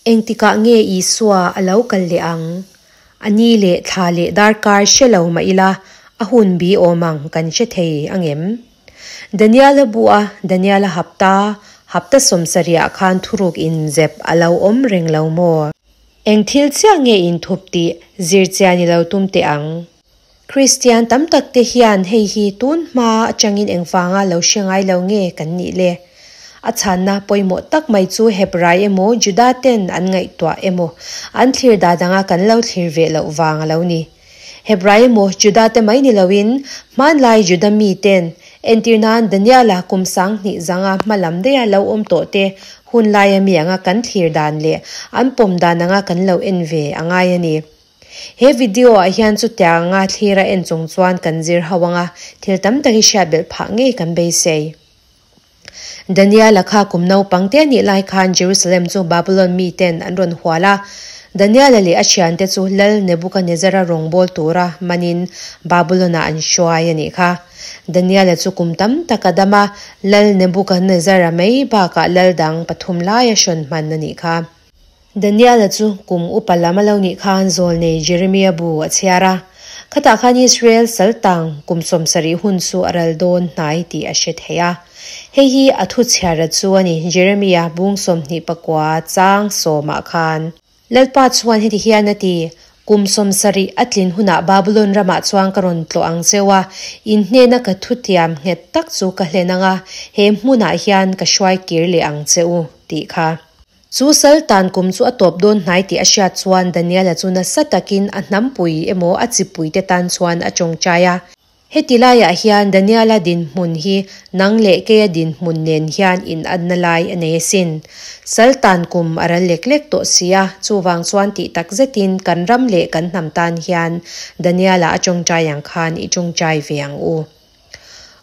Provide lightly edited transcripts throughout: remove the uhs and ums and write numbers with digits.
Engtikah nge Isua a lo kal leh ang? A ni leh thla leh darkar hre lo mah ila, a hun bi awm ang kan hre thei angem? Daniela bua Daniela hapta, hapta sawmsarihah khan thuruk inzep a lo awm reng lo maw? Eng thil chiah nge inthup tih zir chian i lo tum teh ang. Kristian tam tak te hian hei hi tun hma atangin engvanga lo hre ngai lo nge kan nih le? A chhanna pawimawh tak mai chu Hebrai emaw Juda ten an ngaihtuah emaw an thlir dah danga kan lo thlir ve loh vang a lo ni. Hebrai emaw Juda te mai ni loin hmanlai Juda mi ten entir nan Daniela kum 2000 zanga hma lam daiha lo awm tawh te hun laia mi anga kan thlir dan leh an pawm dan anga kan lo en ve a ngai a ni. He video ah hian chutianga thlira en chung chuan kan zir ho anga thil tam tak hi hriat belh phah ngei kan beisei. Daniela kha kum naupang te anih lai khan Jerusalem chu Babylon mi ten an rawn hual a. Daniela leh a thiante chu Lal Nebuchadnezzar-a rawngbâwl tura manin Babylon-ah an hruai a nih kha. Daniela chu kum tam tak a dam a, Lal Nebuchadnezzar-a mai bakah lal dang pathum laia hrawn hman a nih kha. Daniela chu kum upa lam a lo nih khan zawlnei Jeremia bu a chhiar a. Khatah khan Israel saltang kum 70 hun chu a ral dawn hnai tih a hre thei a. Hei hi a thu chhiara chu a ni, Jeremia bung 29 chang sawmah khan. Lalpa chuan heti hian a ti, Kum 70 a tlin hunah Babylon ramah chuan ka rawn tlawh ang cheu a, in hnena ka thutiam nghet tak chu ka hlen ang a, he hmunah hian ka hruai kir leh ang che u, tih kha. Chu saltan kum chu a tawp dawn hnai tih a hriat chuan Daniela chu nasa takin a hnampui emaw a chipui te tan chuan a tawngtai a. Heti laiah hian Daniela dinhmun hi nang leh keia dinhmun nen hian inanna lai a nei asin. Saltan kum a ral lek lek tawh si a, chuvang chuan tih tak zetin kan ram leh kan hnam tan hian Daniela a tawngtai ang khan i tawngtai ve ang u.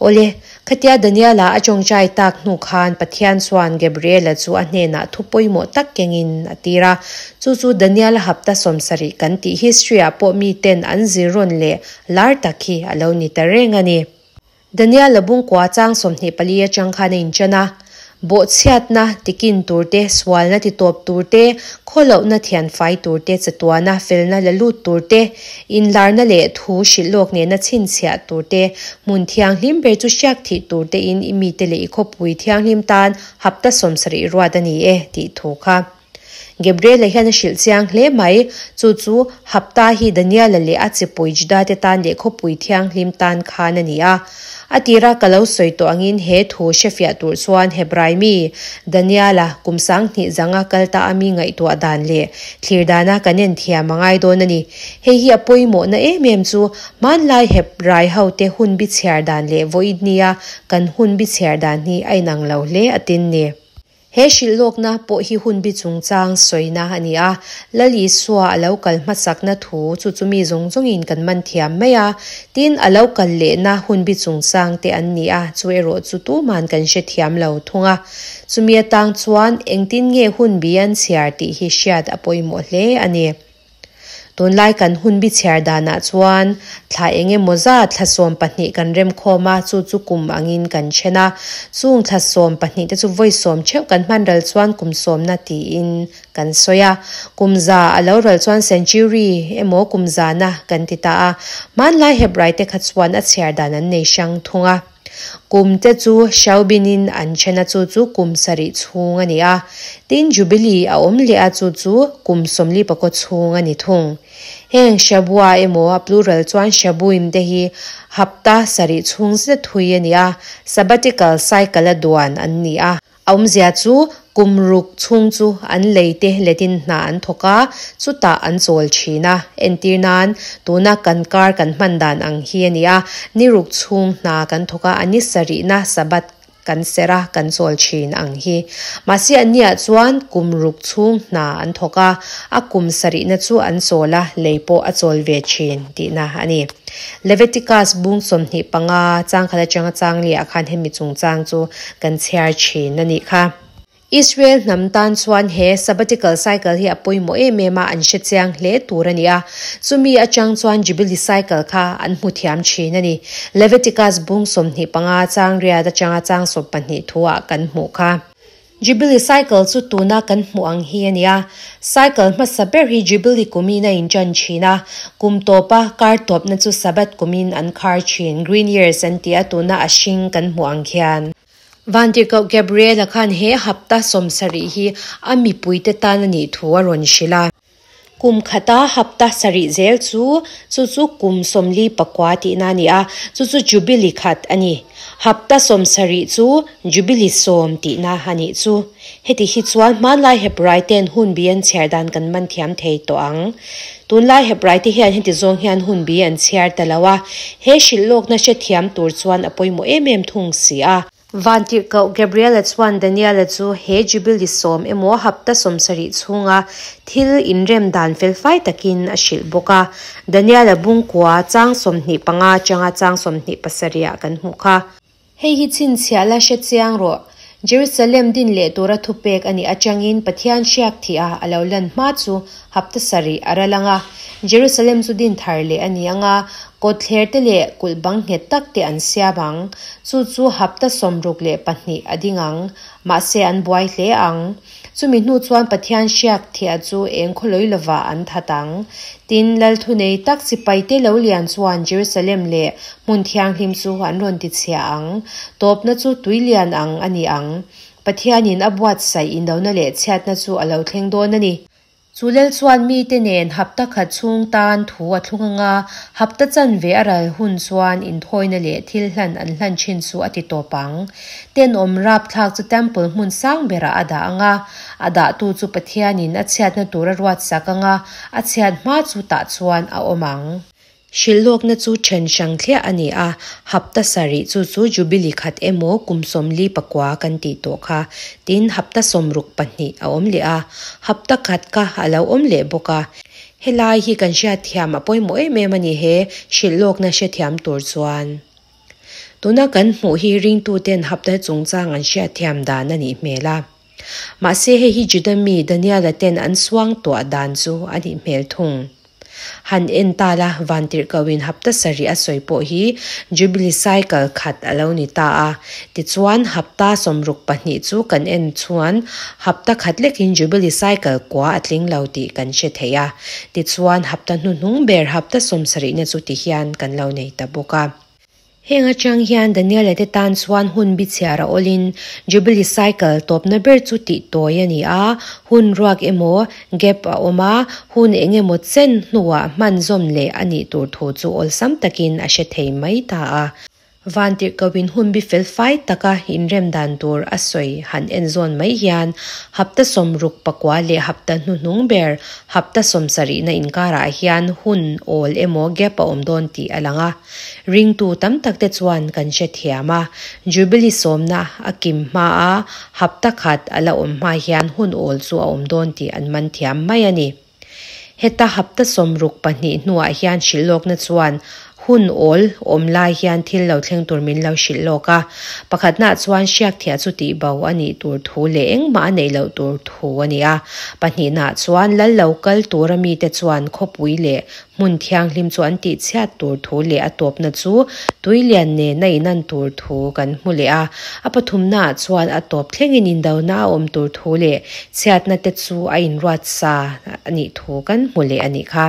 Awle, khatia Daniela a tawngtai tak hnu khan Pathian chuan Gabriela chu a hnenah thu pawimawh tak kengin a tir a. Chu chu Daniela hapta 70 kan tih history-ah pawh mi ten an zir rawn leh lar tak hi a lo ni ta reng a ni. Daniela bung kua chang 24 atang khan a inchan a. Bawhchhiatna tikin tur te, sualna ti tawp tur te, khawlohna thian fai tur te, chatuana felna la lut tur te, inlarna leh thu hrilh nena chhinchhiah tur te, hmun thianghlim ber chu hriak thih tur te in i mite leh i khawpui thianghlim tan hapta 70 ruat a ni e tih thu kha. Gabriela hian a hrilh chiang hle mai, chu chu hapta hi Daniela leh a chipui Juda te tan leh khawpui thianghlim tan khan a ni a. A tira ka lo sawi tawh angin he thu hrefiah tur chuan Hebrai mi Daniela kum 2000 zanga kalta ami ngaihtuah dan leh thlir dana kan en thiam a ngai dawn a ni. Hei hi a pawimawh na em em chu hmanlai Hebrai ho te hun bi chhiar dan leh vawiin nia kan hun bi chhiar dan hi a inang lo hle a tin ni. He hrilh lawkna pawh hi hun bi chungchang sawina a ni a, Lal Isua a lo kal hmasakna thu chu chumi zawng zawngin kan man thiam mai a, tin a lo kal lehna hun bi chungchang te an ni a, chu erawh chu tuman kan hre thiam lo thung a. Chumi atang chuan engtin nge hun bi an chhiar tih hi hriat a pawimawh hle a ni. Tunlai kan hun bi chhiar danah chuan thla enge mawza thla 12 kan rem khawm a, chu chu kum angin kan then a. Chung thla 12 te chu vawi sawm theuh kan hman ral chuan kum sawmna tiin kan sawi a. Kum za a lo ral chuan century emaw kum zana kan ti ta a. Hmanlai Hebrai te kha chuan a chhiar dan an nei hrang thung a. Kum te chu Xiaobinin an then a, chu chu kum 7 chhung a ni a. Tin Jubilee a awm leh a, chu chu kum 49 chhung a ni thung. Heng Shabua emaw a plural chuan Shabuim te hi hapta 7 chhung zet thui a ni a, sabbatical cycle a duan an ni a. A awmzia chu kum ruk chhung chu an lei te letin hna an thawk a, chutah an chawl thin a. Entir nan tuna kan kar kan hman dan ang hi a ni a, ni ruk chhung hna kan thawk a, ani sarihna sabbath kan sera kan chawl thin ang hi. Mahse an nia chuan kum ruk chhung hna an thawk a, a kum sarihna chu an chawl a, lei pawh a chawl ve thin tihna a ni. Leviticus bung 25 chang khala changa chang li ah khan hemi chungchang chu kan chhiar thin a nih kha. Israel hnam tan chuan he sabbatical cycle hi a pawimawh em em a, an hre chiang hle tur a ni a. Chumi atang chuan Jubilee cycle kha an hmu thiam thin a ni. Leviticus bung 25 chang riat atanga chang 12 thu ah kan hmuh kha. Jubilee cycle chu tuna kan hmuh ang hi a ni a. Cycle hmasa ber hi Jubilee kumin a inṭan thin a, kum tawpa kar tawpna chu Sabbath kumin an khar thin, Green Years an ti a, tuna a hring kan hmuh ang khian. Vantirhkoh Gabriel-a khan he hapta sawmsarih hi a mipuite tan a nih thu a rawn hrilh a. Kum khata hapta sarih zel chu chu chu kum 44 tihna a ni a, chu chu Jubilee khat a ni. Hapta 70 chu Jubilee sawm tihna a nih chu. Heti hi chuan hmanlai Hebrai ten hunbi an chhiar dan kan man thiam thei tawh ang. Tunlai Hebrai te hian heti zawng hian hunbi an chhiar ta lo a, he hrilh lawkna hrethiam tur chuan a pawimawh em em thung si a. Vantirhkoh Gabriel-a chuan Daniel-a chu he Jubilee sawm emaw hapta 70 chhunga thil inrem dan felfai takin a hrilh bawk a. Daniel-a bungkua chang 25 atanga chang 27 ah kan hmuh kha. Hei hi chhinchhiah la hre chiang rawh. Jerusalem din leh tura thupek a nih atangin Pathian hriak thih a a lo lan hma chu hapta sarih a ral ang a. Jerusalem chu din thar leh a ni ang a, kawtthler te leh kulh bang nghet tak te an siam ang. Chu chu hapta 62 a ding ang. Mahse an buai hle ang. Chumi hnu chuan Pathian hriak thiah chu eng khawlawi lovah an that ang. Tin, Lal thunei tak sipaite lo lian chuan Jerusalem leh hmun thianghlim chu an rawn tichhia ang. Tawpna chu tui lian ang a ni ang. Pathianin a buatsaih indona leh chhiatna chu a lo thleng dawn a ni. Chu lel chuan mite nen hapta khat chhung tan thu a thlung ang a, hapta chanve a ral hun chuan inthawina leh thil hlan an hlan thin chu a ti tawp ang. Tenawm rapthlak chu temple hmun sang berah a dah ang a, a dahtu chu Pathianin a chhiatna tur a ruatsak ang a, a chhiat hma chu tah chuan a awm ang. Hrilhlawkna chu then hrang thliah a ni a, hapta sarih chu chu Jubilee khat emaw kum 49 kan tih tawh kha. Tin, hapta 62 a awm leh a, hapta khat kha a lo awm leh bawk a. Helai hi kan hriatthiam a pawimawh em em a ni he hrilhlawkna hrethiam tur chuan. Tuna kan hmuh hi ringtuten hapta chungchang an hriatthiam dan a nih hmel a. Mahse hei hi Juda mi Daniel-a ten an suang tuah dan chu a nih hmel thung. Han en ta la, Vantirhkohin hapta sarih a sawi pawh hi Jubilee cycle khat a lo ni ta a. Tichuan, hapta 62 chu kan en chuan hapta khat lekin Jubilee cycle kua a tling lo tih kan hre thei a. Tichuan, hapta hnuhnung ber hapta 70na chu tihian kan lo nei ta bawk a. Heng atang hian Daniel-a te tan chuan hun bi chhiar a awlin Jubilee cycle tawpna ber chu tih tawi a ni a, hun ruak emaw gap a awm a, hun eng emaw chen hnuah hman zawm leh a nih tur thu chu awlsam takin a hre thei mai ta a. Vantirhkohin hun bi felfai taka inrem dan tur a sawi han en zawn mai hian hapta 69 leh hapta hnuhnung ber hapta 70na inkarah hian hun awl emaw gap a awm dawn tih a lang a. Ringtu tam tak te chuan kan hrethiam a, Jubilee sawmna a kim hma a, hapta khat a la awm hma hian hun awl chu a awm dawn tih an man thiam mai a ni. Heta hapta 62 hnuah hian hrilhlawkna chuan hun awl awm lai hian thil lo thleng tur min lo hrilhlawk a. Pakhatna chuan hriak thiah chu tih bo a nih tur thu leh engmah a neih loh tur thu a ni a. Pahnihna chuan lal lo kal tura mite chuan khawpui leh Hmun thianghlim chu an tihchhiat tur thu leh a tawpna chu tui lian nen a inan tur thu kan hmu leh a. A pathumnaah chuan a tawp thlengin indona a awm tur thu leh chhiatna te chu a inruat sa a nih thu kan hmu leh a nih kha.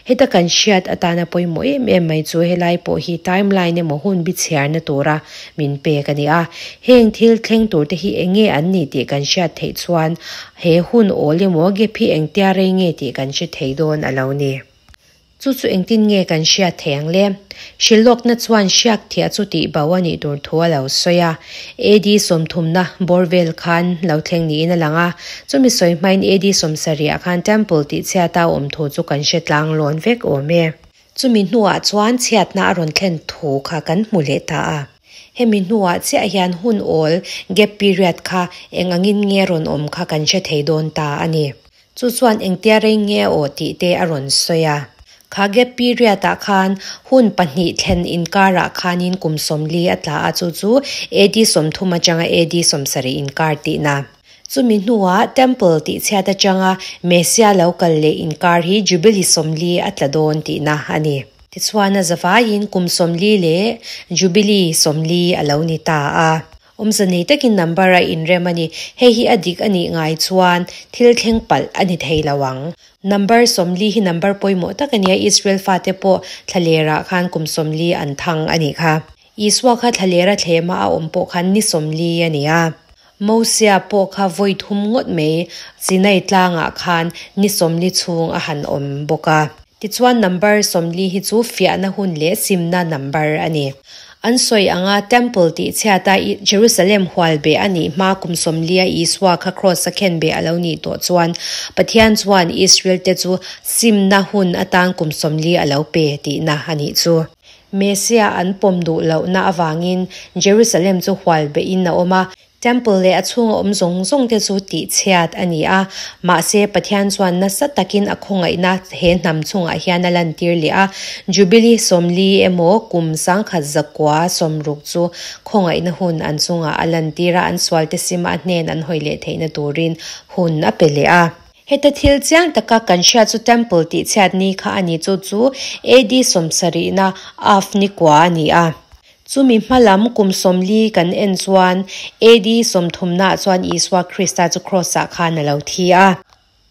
Heta kan hriat atana pawimawh em em mai chu helai pawh hi timeline emaw hun bi chhiarna tura min pek a ni a. Heng thil thleng tur te hi eng nge an nih tih kan hriat theih chuan He hun awl emaw gap hi engtia rei nge tih kan hre thei dawn a lo ni. Chu chu engtin nge kan hriat thei ang le? Hrilhlawkna chuan hriak thiah chu tih bo a nih tur thu a lo sawi a. AD sawmthumna bawr vel khan lo thleng niin a lang a. Chumi sawi hmain AD 70ah khan Temple tih chhiata a awm thu chu kan hre tlang lawn vek awm e. Chumi hnuah chuan chhiatna a rawn thlen thu kha kan hmu leh ta a. Hemi hnuah chiah hian hun awl, gap period, kha eng angin nge rawn awm kha kan hre thei dawn ta a ni. Chu chuan engtia rei nge aw tih te a rawn sawi a. Kha gap period ah khan hun pahnih thlen inkarah khanin kum 40 a tla a, chu chu AD 30 atanga AD 70 inkar tihna. Chumi hnuah Temple tih chhiat atanga Messiah lo kal leh inkar hi Jubilee 40 a tla dawn tihna a ni. Tichuan a zavaiin kum 40 leh Jubilee 40 a lo ni ta a. Awmze nei takin number a inrem a ni. Hei hi a dik a nih ngai chuan thil thleng palh a ni thei lo ang. Number 40 hi number pawimawh tak a nia, Israel fate pawh thlalerah khan kum 40 an thang a nih kha. Isua kha thlalera thlema a awm pawh khan ni 40 a ni a. Mosia pawh kha vawi thum ngawt mai Sinai tlangah khan ni 40 chhung a han awm bawk a. Tichuan number 40 hi chu fiahna hun leh simna number a ni. An sawi anga Temple tih chhiata Jerusalem hual beh a nih hma kum 40 a Isua kha Kraws a khen beh a lo nih tawh chuan Pathian chuan Israel te chu simna hun atan kum 40 a lo pe tihna a nih chu. Messiah an pawm duh lohna avangin Jerusalem chu hual behin a awm a, Temple leh a chhunga awm zawng zawng te chu tih chhiat a ni a, mahse Pathian chuan nasa takin a khawngaihna he hnam chungah hian a lantir leh a, Jubilee 40 emaw kum 1960 chu khawngaihna hun an chungah a lantir a, an sualte sima a hnen an hawi leh theihna turin hun a pe leh a. Heta thil chiang taka kan hriat chu Temple tih chhiat ni kha a ni, chu chu AD 70 na Av ni kua a ni a. Chumi hmalam kum 40 kan en chuan AD 30 naah chuan Isua Krista chu Kraws-ah khan a lo thi a.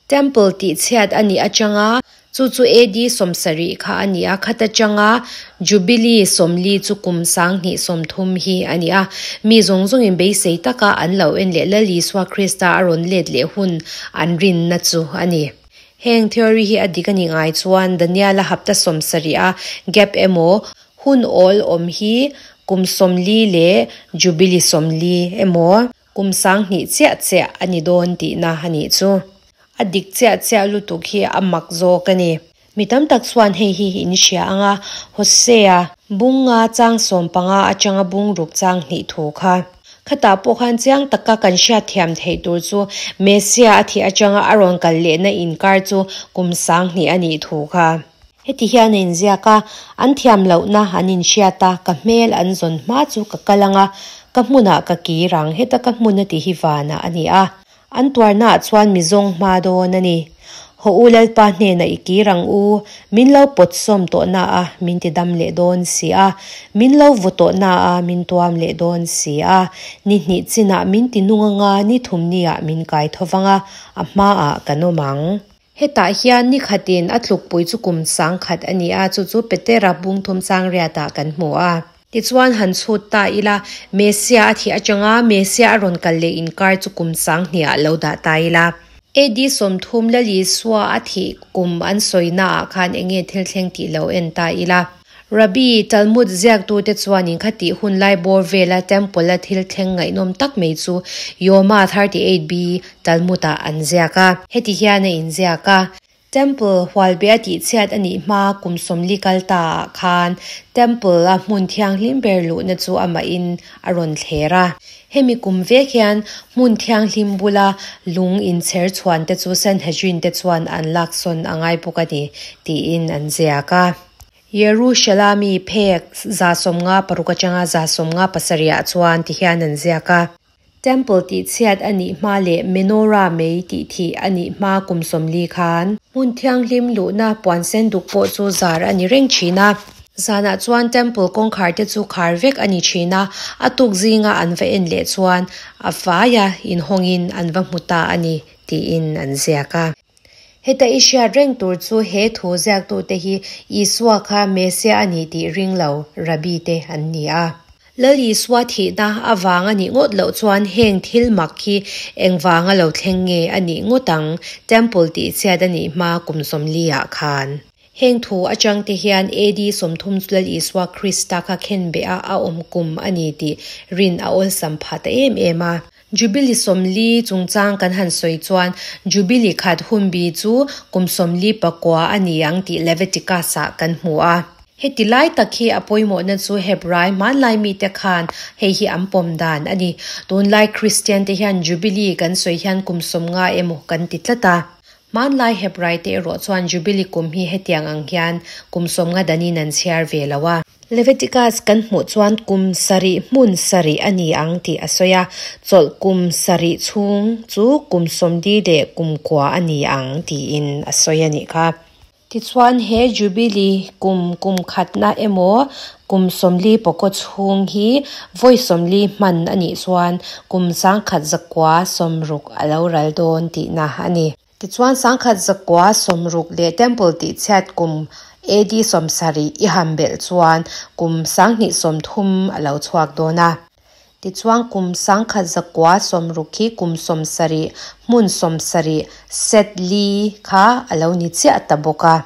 Temple tih chhiat a nih atanga chu chu AD 70 kha a ni a, khat atanga Jubilee 40 chu kum 2030 hi a ni a. Mi zawng zawngin beisei taka an lo en leh Lal Isua Krista a rawn let leh hun an rinna chu a ni. Heng theory hi a dik a nih ngai chuan Daniel-a hapta 70 a gap emaw hun awl awm hi kum 40 leh Jubilee 40 emaw kum 2000 chiah chiah a ni dawn tihna a nih chu. A dik chiah chiah lutuk hi a mak zawk a ni. Mi tam tak chuan hei hi in hria anga Hosea bunga chang 15 atanga bung ruk chang hnih thu kha. Khata pawh khan chiang taka kan hriat thiam theih tur chu Messiah a thi atanga a rawn kal lehna inkar chu kum 2000 a nih thu kha. Heti hian a inziak a, an thiam lohna an inhriat a, ka hmel an zawn hma chu ka kal anga, ka hmunah ka kir ang, heta ka hmun a ti hi vanah a ni a. An tuarnaah chuan mi zawng hma dawn a ni. Haw u Lalpa hnenah i kir ang u, min lo pawt sawm tawh na a, min ti dam leh dawn si a, min lo vaw tawh na a, min tuam leh dawn si a, ni hnih chinah min ti nung anga, ni thum niah min kai tho vang a, a hmaah kan awm ang. Hetah hian ni khatin a tlukpui chu kum 1000 a ni a, chu chu Petera bung thum chang riatah kan hmu a. Tichuan han chhut ta ila, Messiah a thi atanga Messiah a rawn kal leh inkar chu kum 2000 ah lo dah ta ila. AD 30 Lal Isua a thih kum an sawina ah khan enge thil thleng tih lo en ta ila. Rabbi Talmud ziaktute chuan in kha tih hun lai bawr vela temple a thil thleng ngaihnawm tak mai chu Yoma 38b Talmud ah an ziak a. Heti hian a inziak a, Temple hualbe a tih chhiat a nih hma kum 40 kal ta ah khan temple a hmun thianghlim ber luhna chu amahin a rawn thler a. Hemi kum vek hian hmun thianghlim bula lung inchher chhuan te chu Sanhedrin te chuan an lak sawn a ngai bawk a ni tiin an ziak a. Yerushalmi phek 156 atanga 157 ah chuan ti hian an ziak a. Temple tih chhiat a nih hma leh menorah mei tih thih a nih hma kum 40 khan. Hmun thianghlim luhna puan sen duk pawh chu zar a ni reng thin a. Zanah chuan temple kawngkhar te chu khar vek a ni thin a, a tuk zinga an va en leh chuan a vaia inhawngin an va hmu ta a ni tiin an ziak a. Heta i hriat reng tur chu he thu ziaktute hi Isua kha Messiah a ni tih ring lo Rabbi te an ni a. Lal Isua thihna avang a nih ngawt loh chuan heng thil mak hi engvanga lo thleng nge a nih ngawt ang temple tih chhiat a nih hma kum 40 ah khan. Heng thu atang te hian AD 30 chu Lal Isua Krista kha khen beh a a awm kum a ni tih rin a awlsam phah ta em em a. Jubilee 40 chungchang kan han sawi chuan Jubilee khat hunbi chu kum 49 a ni ang tih Leviticus ah kan hmu a. Heti lai tak hi a pawimawhna chu Hebrai hmanlai mi te khan hei hi an pawm dan a ni. Tunlai Christian te hian Jubilee kan sawi hian kum 50 emaw kan ti tlat a. Hmanlai Hebrai te erawh chuan Jubilee kum hi hetiang ang hian kum 50 danin an chhiar ve lo a. Leviticus kan hmuh chuan kum 7 hmun 7 a ni ang tih a sawi a, chawlh kum 7 chhung chu kum 40 leh kum kua a ni ang tiin a sawi a nih kha. Tichuan he Jubilee kum kum khatna emaw Kum 40 pakaw chhung hi vawi 40 hman a nih chuan kum 1960 a lo ral dawn tihna a ni. Tichuan 1960 leh Temple tihchhiat kum AD 70 i han belh chuan kum 2030 a lo chhuak dawn a. Tichuan kum 1960 hi kum 70 hmun 70 set li kha a lo ni chiah ta bawk a.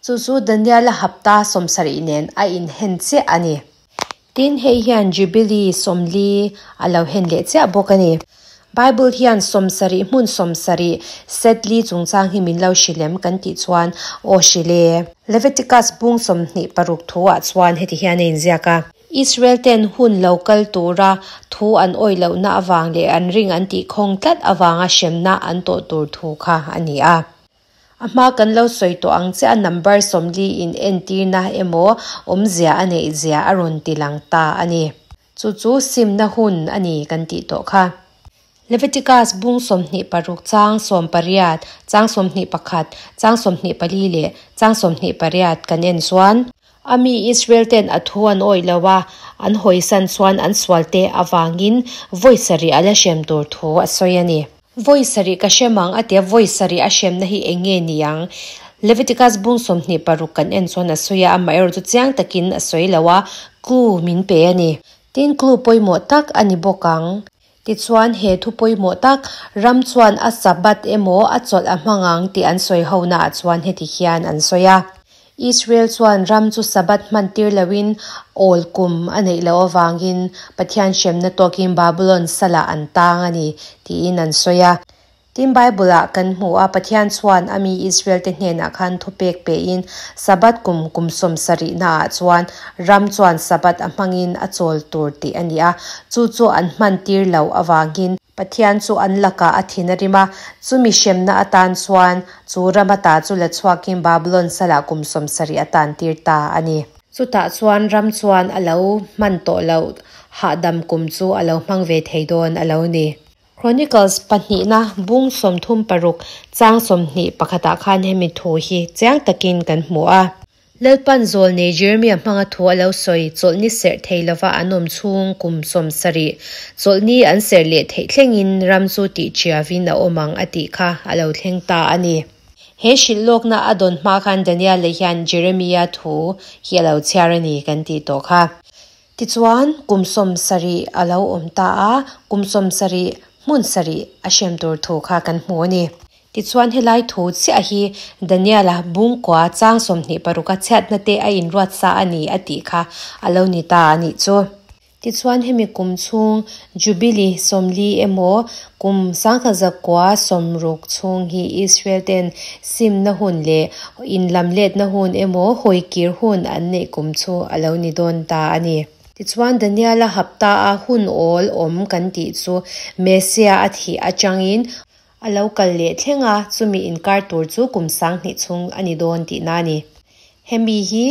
Chu chu Daniela hapta 70 nen a inhen chiah a ni. Tin, hei hian Jubilee 40 a lo hen leh chiah bawk a ni. Bible hian 70 hmun 70 set li chungchang hi min lo hrilh em kan tih chuan aw hrilh e. Leviticus bung 26 thu ah chuan heti hian a inziak a. Israel ten hun lo kal tura thu an awih lohna avang leh an ring an tih khawng tlat avanga hremna an tawh tur thu kha a ni a. A hma kan lo sawi tawh ang che a number 40 in entirna emaw awmzia a neih zia a rawn ti lang ta a ni. Chu chu simna hun a ni kan tih tawh kha. Leviticus bung 26 chang 18, chang 21, chang 24 leh chang 28 kan en chuan, A mi Israel ten a thu an awih lo a, an hawisan chuan an sualte avangin vawi sarih a la hrem tur thu a sawi a ni. Vawi sarih ka hrem ang a tia vawi sarih a hremna hi eng nge ni ang? Leviticus bung 26 kan en chuan a sawi a, amaherawh chu chiang takin a sawi lo a, clue min pe a ni. Tin clue pawimawh tak a ni bawk ang. Tichuan he thu pawimawh tak, ram chuan a Sabbath emaw a chawlh a hmang ang tih an sawi honaah chuan heti hian an sawi a. Israel chuan ram chu Sabbath hman tir loin awl kum a neih loh avangin Pathian hremna tawkin Babulon salah an tang a ni tiin an sawi a. Tin Bible-ah kan hmu a, Pathian chuan a mi Israel-te hnenah khan thupek pein Sabbath kum kum sawmsarihnaah chuan ram chuan Sabbath a hmangin a chawl tur tih a ni a, chu chu an hman tir loh avangin Pathian chu an lakah a thin a rim a, chumi hremna atan chuan chu ram ata chu la chhuakin Babulon salah kum 70 a tan tir ta a ni. Chutah chuan ram chuan a lo hman tawh loh hahdam kum chu a lo hmang ve thei dawn a lo ni. Chronicles pahnihna bung 36 chang 21 ah khan hemi thu hi chiang takin kan hmu a. Lalpan zawlnei Jeremia hmanga thu a lo sawi, chawlhni serh thei lova an awm chhung kum 70, chawlhni an serh leh theih thlengin ram chu tih chiavin a awm ang a tih kha a lo thleng ta a ni. He hrilhlawkna a dawn hma khan Daniel-a hian Jeremia thu hi a lo chhiar a ni kan tih tawh kha. Tichuan, kum 70 a lo awm ta a, kum 70 hmun sarih a hrem tur thu kha kan hmu a ni. Tichuan, helai thu chiah hi Daniel-a bungkua chang 26 a chhiatna te a inruat sa a ni a tih kha a lo ni ta a nih chu. Tichuan, hemi kum chhung Jubilee 40 emaw kum 1960 chhung hi Israel ten simna hun leh inlamletna hun emaw hawikir hun an neih kum chu a lo ni dawn ta a ni. Tichuan, Daniel-a hapta a hun awl awm kan tih chu Messiah a thih atangin a lo kal leh thleng a, chumi inkar tur chu kum 2000 chhung a ni dawn tihna a ni. Hemi hi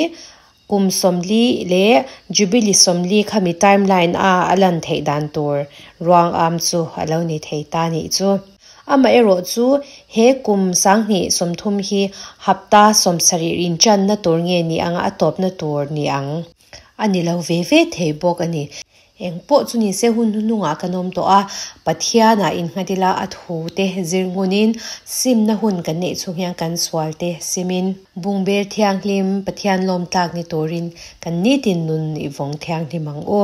kum 40 leh Jubilee 40 khami timeline a a lan theih dan tur ruang am chu a lo ni thei ta nih chu. Amaherawh chu he kum 2030 hi hapta 70 inchanna tur nge ni anga a tawpna tur ni ang a ni lo ve ve thei bawk a ni. Eng pawh chu ni se hun hnuhnungah kan awm tawh a, Pathianah innghat ila a thu te zir ngunin simna hun kan neih chhung hian kan sual te simin bungbel thianghlim Pathian lawm tlak ni turin kan nitin nun i vawng thianghlim ang u.